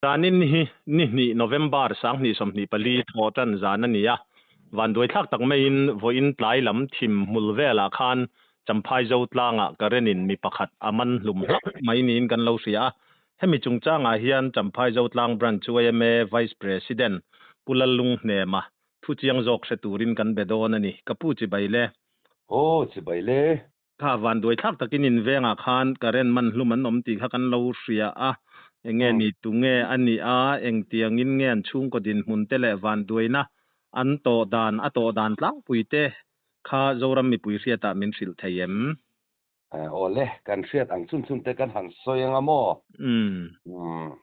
Zanin hi ni hnih November 2024 thawh tan zan a ni a, vanduaithlak tak maiin vawiin tlai lam thim hmul velah khan Champhai Zotlangah current-in mi pakhat a man hlum hlauh mai niin kan lo hria a. Hemi chungchangah hian Champhai Zotlang Branch yma Vice President Pu Lallunghnema thu chiang zawk hre turin kan be dawn a ni. Ka pu chibai le. Aw chibai le. Kha vanduaithlak takin in vengah khan current man hlum an awm tih kha kan lo hria a, enge ni tunge a nih a, engtiangin nge an chhungkaw dinhmun te leh vanduaina an tawh dan a tawh dan tlangpui te kha Zoram mipui hriatah min hrilh thei em? Aw le, kan hriat ang chhun chhun te kan han sawi anga maw? Umm.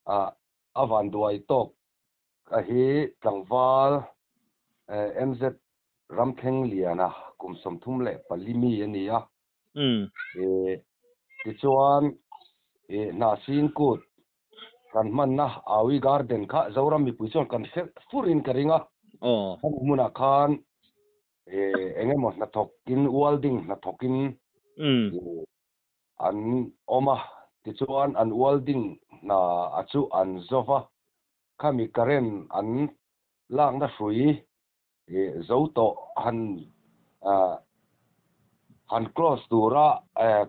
A vanduai tawk a hi tlangval MZ Ramthleng Liana kum 34 mi a ni a. Tichuan Hnahsin Kut kan hmanna Awi Garden kha Zoram mipui chuan kan hre furin ka ring a. Hemi hmunah khan eng emaw hnathawkin welding hnathawkin an awm a, tichuan an welding hna a chu an zo va, khami current an lakna hrui zo tawh han han close tura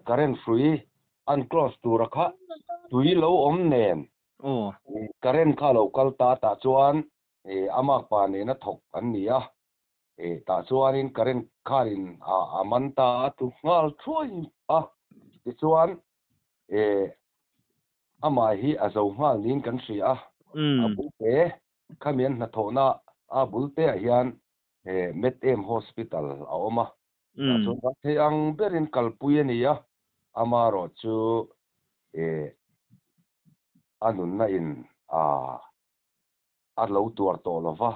current hrui an close tura kha tui lo awm nen current kha lo kal ta tah chuan a makpa nena thawk an ni a. Tah chuanin current khanin a man ta a tlu nghal thuai a, tichuan amah hi a zo nghal niin kan hria a, a bul te khami an hnathawhna a bul te ah hian Met-em Hospital a awm a, tah chuan ram thei ang berin kalpui a ni a, amaherawh chu a nunna in a A lo tuar tawh lo va,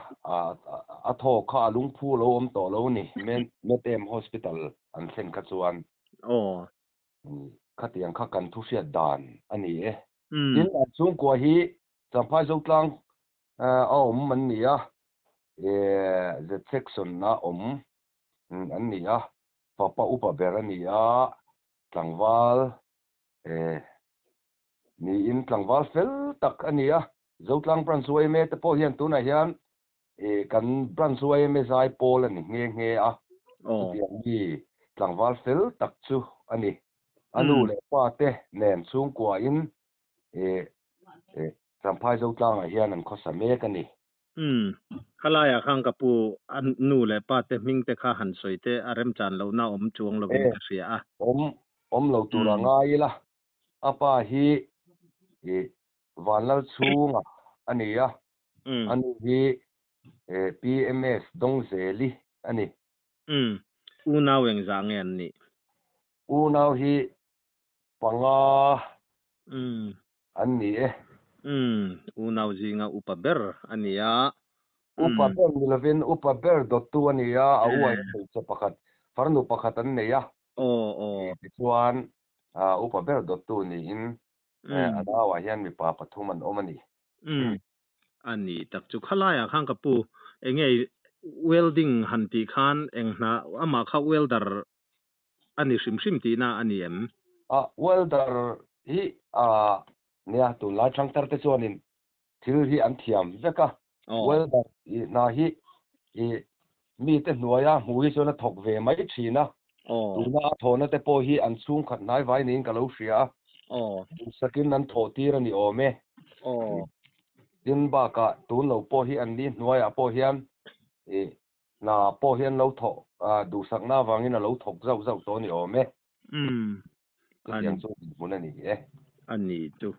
a thaw kha a lungphu lo awm tawh lo ni, Metem Hospital an thlen kha chuan. Aw. Khatiang kha kan thu hriat dan a ni e. Tin, an chhungkua hi Champhai Zotlang a awm an ni a, Z section a awm an ni a, fapa upa ber a ni a, tlangval Niin tlangval fel tak a ni a, Zotlang Branch yma te pawh hian tunah hian kan Branch yma zai pawl a ni nghe nghe a, chutiang mi tlangval fel tak chu a ni. A nu leh pa te nen chhungkuain Champhai Zotlangah hian an khawsa mek a ni. Umm, khalaiah khan ka pu a nu leh pa te hming te kha han sawi te a remchan lohna awm chuang lovin ka hria a. Awm awm lo tur a ngai ila, A pa hi Vanlal chhunga a ni a, a nu hi PMS Dawngzeli a ni. Umm, unau engzah nge an nih? Unau hi panga an ni e. Umm, unau zinga upa ber a ni a. Upa ber ni lovin upa ber dawttu a ni a, a uai hmeichhe pakhat, farnu pakhat an nei a. Aw, aw. Tichuan, upa ber dawttu niin a nauah hian mipa pathum an awm a ni. Umm, a ni tak chu. Khalaiah khan ka pu, enge welding han tih khan eng hna, amah kha welder a ni hrim hrim tihna a ni em? A, welder hi a nia, tunlai thangthar te chuanin thil hi an thiam vek a, welder hna hi mite hnuaia hmu hi chuan a thawk ve mai thin a, tuna a thawhna te pawh hi an chhungkhat hnai vai niin ka lo hria a, duhsakin an thawh tir a ni awm e. Tin bakah tun lo pawh hi an ni hnuaiah pawh hian hna pawh hi an lo thawh duhsakna avangin a lo thawk zauh zauh tawh a ni awm e. Chutiang chu dinhmun a ni e. A ni chu.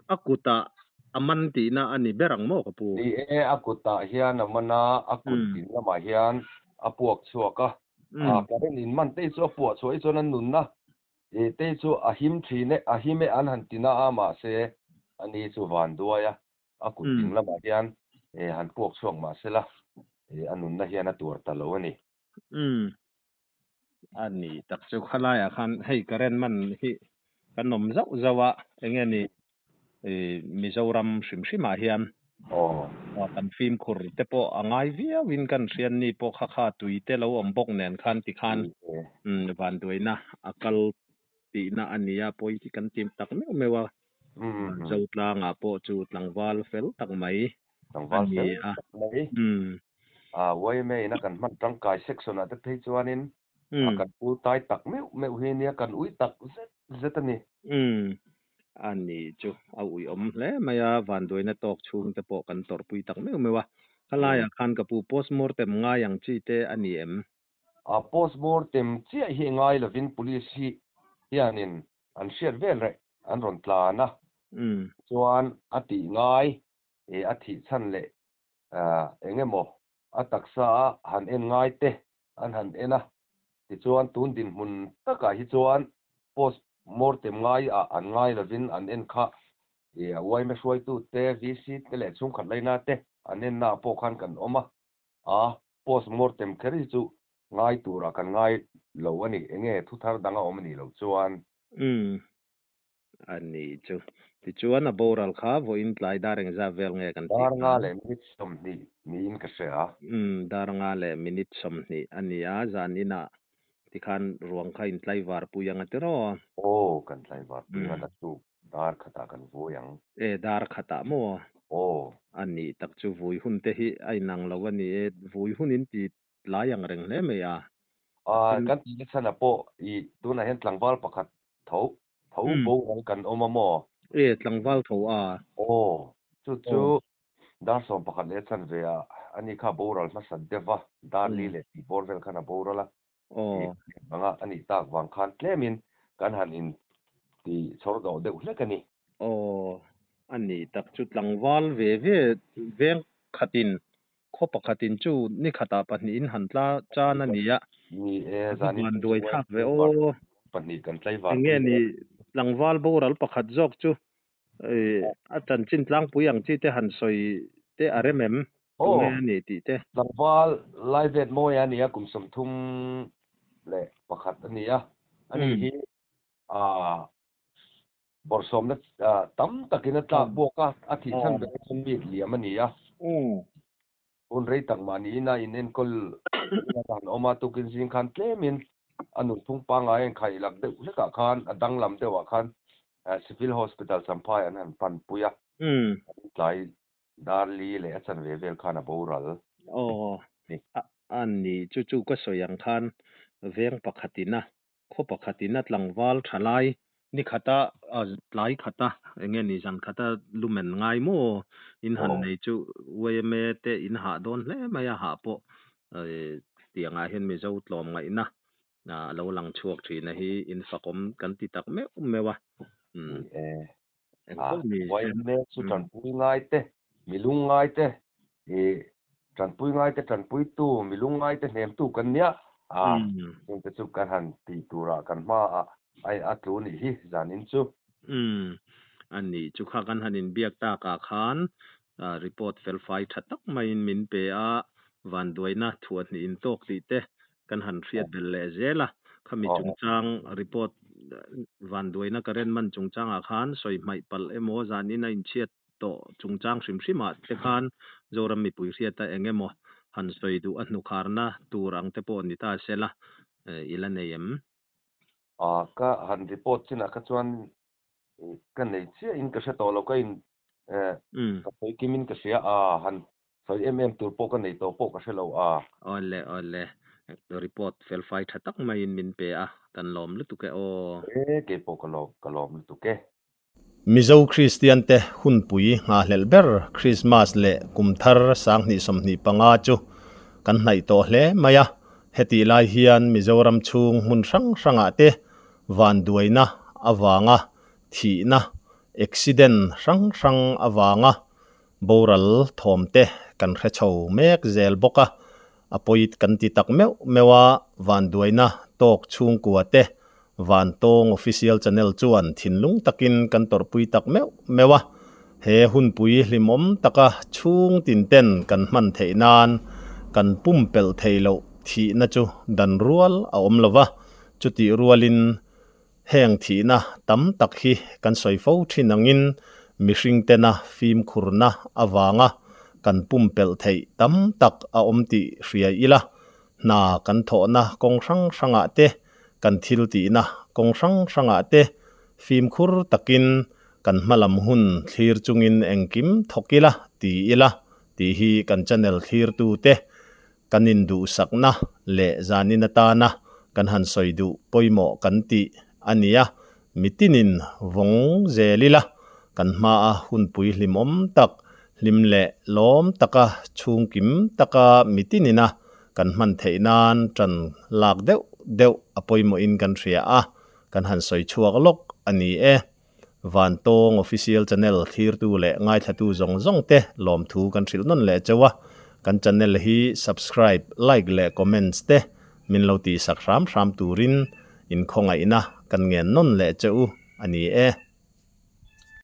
A kutah a man tihna a ni ber ang maw ka pu? Ni e, a kutah hian a man a, a kut ding lamah hian a puak chhuak a. Current in man te chu a puah chhuah hi chuan a nunna te chu a him thin e, a him e an han ti na a, mahse ani chu van duai a, a kut ding lamah hian han puak chhuak mahsela a nunna hian a tuar ta lo a ni. A ni tak chu khalaiah khan hei current man hi kan awm zauh zauh a, enge ni Mizoram hrim hrimah hian kan fimkhur te pawh a ngai viauin kan hriat ni pawh kha kha tui te lo awm bawk nen khan tikhan vanduaina a kal tihna a nia pawi hi kan ti tak meuh meuh a. Zotlangah pawh chu tlangval fel tak mai a Tlangval ni fel a. tak mai. A YMA ina kan hman tangkai section ah te phei chuanin a kan pu tai tak meuh meuh hi nia kan ui tak zet zet a ni. A ni chu a uiawm hle mai a, vanduaina tawk chhung te pawh kan tawrhpui tak meuh meuh a. Khalaiah khan ka pu postmortem ngai ang chi te a ni em? A postmortem chiah hi ngai lovin police hi hianin an hriat vel reh an rawn tlan a, chuan a tih ngai e a thih chhan leh eng emaw a taksa a han en ngai te an han en a, tichuan tun dinhmun takah hi chuan post mortem ngai ah an ngai lovin an en kha e a yma hruaitu te, VC te leh chhungkhat laina te an en naah pawh khan kan awm a, a post mortem kher hi chu ngai turah kan ngai lo a ni, enge thu thar dang a awm a nih loh chuan. Umm. A ni chu. Tichuan a boral kha vawiin tlai dar engzat vel nge kan tih Dar nga khan? leh minute 20 niin ka hria a. Umm, dar nga leh minute 20 a ni a, zan inah tikhan ruang kha in tlaivar pui ang a tiraw? Aw, kan tlaivar pui ang a, naktuk dar khatah kan vui ang. E, dar khatah maw? Aw. A nih tak chu vui hun te hi a inang lo a ni e, vui hun in ti tlai ang reng hle mai a. A, kan tihna chhanah pawh i tunah hian tlangval pakhat tho tho boral kan awm a maw? E, tlangval tho a. Aw, chu chu dar 11 leh chan ve a, ani kha boral hmasa deuh va, dar li leh tih bawr vel khan a boral a. I anga a nih tak vang khan tlemin kan han in ti chhawr dawh deuh hlek a ni. Aw, a nih tak chu tlangval ve ve veng khatin Khaw pakhatin chu ni khatah pahnihin han tla chan a ni a. Ni e, A va zanin van chu duai chuai thlak ve tlaivar aw. pahnih kan tlaivar Enge pui ni dawn. tlangval boral pakhat zawk chu a chanchin tlangpui ang chi te han sawi te a rem em? Tunge Aw, a nih tih te. tlangval Laivet Mawia a ni a, kum 31 a ni a. Ani hi Bawrhsawmna tam takin a tlak buak a, a thih chhan ber chu mi liam a ni a. Hun rei tak mahniin a inenkawl in a han awm a, tukin zing khan tlemin a nunphung pangngai a inkhaih lak deuh hlekah khan a danglam deuhah khan Civil Hospital Champhai an han panpui a, tlai dar li leh a chanve vel khan a boral. Aw, a ni chu chu ka sawi ang khan veng pakhatin a Khaw pakhatin a tlangval tha lai ni khata tlai khata eng nge ni zan khata lumen ngai maw in han nei chu yma te in hah dawn hle mai a hah pawh tiangah hian Mizo tlawm ngaihna a lo lang chhuak thin a hi in fakawm kan ti tak meuh meuh a. Ni e, yma chu tanpui ngai te, milung ngai te Tanpui ngaite tanpuitu, milung ngaite hnemtu kan nia a, chungte chu kan han tih turah kan hmaah a tlu nih hi zanin chu. Umm, a nih chu kha kan han inbiak takah khan report felfai tha tak maiin min pe a, vanduaina thuahhnih intawk tih te kan han hriat belh leh zel a, khami chungchang report vanduaina current man chungchangah khan sawi hmaih palh emaw zanin a inchhiat tawh chungchang hrim hrimah te khan Zoram mipui hriata eng emaw han sawi duh a hnukharna tur ang te pawh ni ta sela i la nei em? Ka han report chinah kha chuan ka nei chiahin ka hre tawh lo, ka in ka sawi kimin ka hria a, han sawi em em tur pawh ka nei tawh pawh ka hre lo a. Awle awle, report felfai tha tak maiin min pe a, kan lawm lutuk e aw. E, keipawh ka lawm, ka lawm lutuk e. Mizo Kristiante hunpui nghahhlelh ber Krismas leh Kumthar 2025 chu kan hnaih tawh hle mai a, hetih lai hian Mizoram chhung hmun hrang hrangah te vanduaina avanga thihna, accident hrang hrang avanga boral thawm te kan hre chho mek zel bawk a, a pawi kan ti tak meuh meuh a, vanduaina tawk chhungkua te Vantawng Official Channel chuan thinlung takin kan tawrhpui tak meuh meuh a, he hunpui hlimawm taka chhung tin ten kan hman theih nan kan pumpelh thei loh thihna chu dan rual a awm lo va, chutih rualin Heng thihna tam tak hi kan sawi fo thin angin mihring tena fimkhurna avanga kan pumpelh theih tam tak a awm tih hria ila, hna kan thawhna kawng hrang hrangah te, kan thil tihna kawng hrang hrangah te fimkhur takin Kan hmalam hun thlir chungin engkim thawk ila ti ila tih hi kan channel thlirtute kan induhsakna leh zanin atana kan han sawi duh pawimawh kan tih a ni a, mitinin vawng zel ila kan hmaa hunpui hlimawm tak, hlim leh lawm taka chhungkim taka mitinina kan hman theih nan tan lak deuh deuh a pawimawhin kan hria a, kan han sawi chhuak lawk a ni e. Vantawng Official Channel thlirtu leh ngaithlatu zawng zawng te lawmthu kan hrilh nawn leh cheu a, kan channel hi subscribe, like leh comments te min lo tihsak hram hram turin inkhawngaihna kan ngen nawn leh che u a ni e.